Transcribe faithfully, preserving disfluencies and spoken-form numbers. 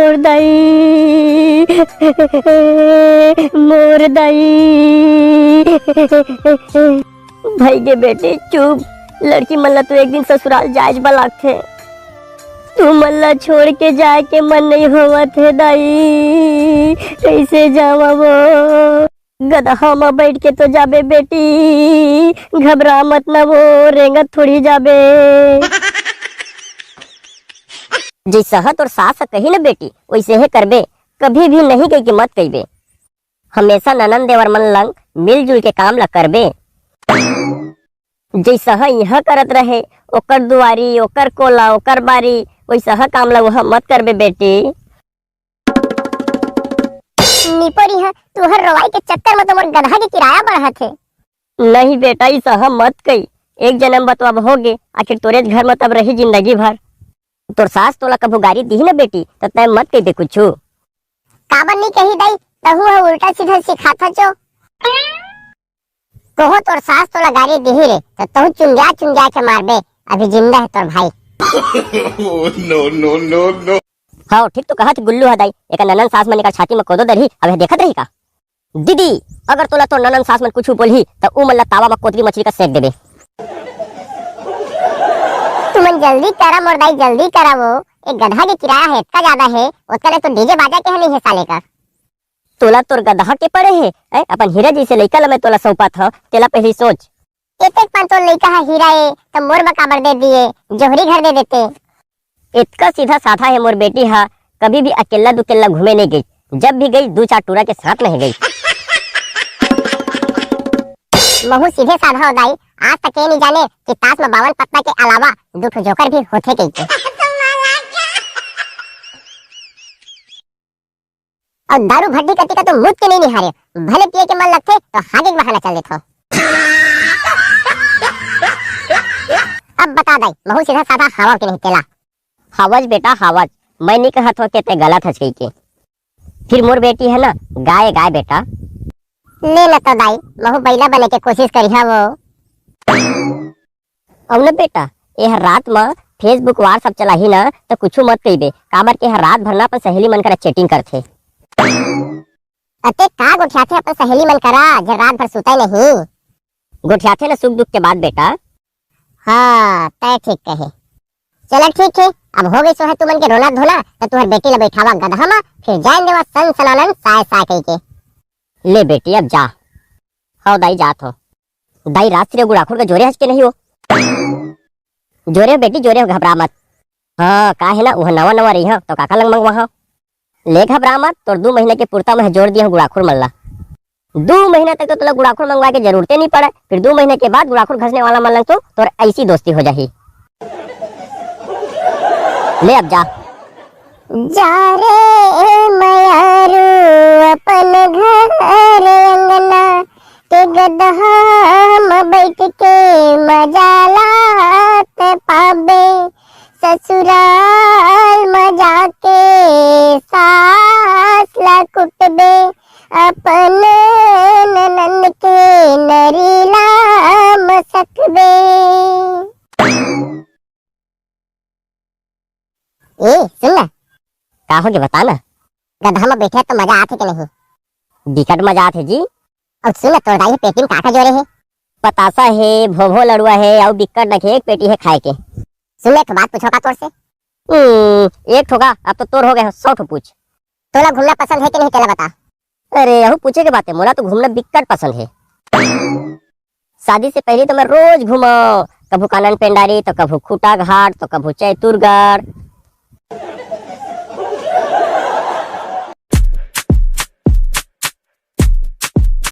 मोर दाई, मोर दाई। भई गे बेटी, चुप। लड़की मन ला तो एक दिन ससुराल जायज बर लागथे। तुमन ला छोड़ के जाए के मन नइ होवत हे दाई, कइसे जावा वो? गदहा म बइठ के तो जाबे बेटी, घबरा मत न वो, रेंगत थोड़ी जाबे। जइसहा तोर सास ह कही न बेटी, वइसे हे करबे, कभी भी नहीं कहि के मत कहिबे। हमेशा ननंद देवर मन लंग मिलजुल के काम ला करबे। जइसहा इहाँ करत रहे, ओकर दुआरी, ओकर कोला, ओकर बारी, वइसहा काम ला उहाँ मत करबे बेटी। निपोरी ह, तुहर रोवाई के चक्कर म तो मोर गदहा के किराया बढ़त हे। नहीं बेटा, अइसहा मत कही। एक जनम बतवा होगे, आखिर तोरेच घर म तब रही जिंदगी भर। तोर सास तोला कभू गारी दिही न बेटी, त तैं मत कहिबे कुछू। काबर नहीं कही दाई, तहू ह उल्टा सीधा सिखाथा चो। कहो तोर सास तोला गारी दिही रे, त तहू चुंदिया चुंदिया के मारबे, अभी जिंदा हे तोर भाई। Oh, no, no, no, no। हव, ठीक तो कहत गुल्लू ह दाई, एकर ननन सास मन एकर छाती म कोदो दरही, अब एह देखत रही का? दीदी, अगर तोला तोर ननन सास मन कुछू बोलही, त ऊ मन ला तावा म कोतरी मछली का सेक देबे। तुमन जल्दी करा मोर दाई, जल्दी करा वो। एक गदहा के किराया हे, एतका जादा हे, ओतका ले तो डीजे बाजा के ह नहीं हे साले का। तोला तोर गदहा के पड़े हे, ए? अपन हीरा जइसे लइका ला मैं तोला सौंपत हव, तेला पहिली सोच। एतेक पन तोर लइका ह हीरा ए, त मोर बर काबर दे दिए, जोहरी घर दे देते। एतका सीधा साधा हे मोर बेटी ह, कभी भी अकेल्ला दुकेल्ला घूमे नहीं गई, जब भी गई दू चार टूरा के साथ में ही गई। महू सीधे साधा हो दाई, आज तक ये नहीं जाने कि ताश में बावन पत्ता के अलावा दू ठो जोकर भी होथे कहिके। अउ दारू भट्टी कति का तो मुत के नहीं निहारे, भले पिए के मन लगथे तो हागे के बहाना चल देथो। अब बता दाई, महू सीधा साधा हवा के नहीं तेला। हवज बेटा हवज, मैं नहीं कहत हो के ते गलत हस कहिके। फिर मोर बेटी है ना, गाय गाय बेटा। ले न तो दाई, महू बैला बने के कोशिश करिहा वो। अउ न बेटा, एह रात म Facebook, WhatsApp चलाही न, त कुछु मत कहिबे, काबर के एह रात भर न अपन सहेली मन करा chatting करथे। अते का गोठियाथे अपन सहेली मन करा, जे रात भर सुतय नहीं? गोठियाथे न सुख दुख के बात बेटा। हाँ, तय ठीक कहे। चला ठीक हे, अब हो गई सोहे तुमन के रोना धोना, त तुहर बेटी ला बैठावा गदहा म, फिर जान देवा सन सनानन साय साय कहिके। ले बेटी, अब जा। हव दाई, जात हो। दाई, राजश्री अउ गुड़ाखुर के जोरे हस के नहीं हो? जोरे हो बेटी, जोरे हो, घबरा मत। हाँ, का हे ना, उह नवा नवा रही हो, तो काका लंग मंगवा हो। ले घबरा मत, तोर दू महीना के पुरता मैं जोर दिया हूँ गुड़ाखुर मन ला। दू महीना तक तो तोला गुड़ाखुर मंगवाए के जरूरते नहीं पड़े, फिर दू महीने के बाद गुड़ाखुर घसने वाला मन लंग तो तोर ऐसी दोस्ती हो जाही। ले अब जा। जा रे मयारू अपन घर अंगना, के गदहा म बैठ के मजा लात पाबे। ससुराल म जाके सास ला कुटबे, अपन ननन के नरी ला मसकबे। ए, सुन ना। का हो गे, बता ना। गदहा म बैठे तो मजा आथे के नहीं? बिकट मजा आथे जी। अउ सुन ना, तोर दाई ह पेटी म का का जोरे हे? पतासा हे, भोभो लड़ुआ हे, अउ बिकट नखे एक पेटी हे खाए के। सुन ना, एक ठो बात पूछो का तोर से? हम्म, एक ठो का, अब तो तोर हो गए, सौ ठो पूछ। तोला घूमना पसंद हे कि नहीं, तेला बता। अरे, यहू पूछे के बात हे, मोला तो घूमना बिकट पसंद हे। शादी से पहले तो मैं रोज घूमो, कभू कानन पेंडारी, तो कभू खूटा घाट, तो कभू चैतुरगढ़।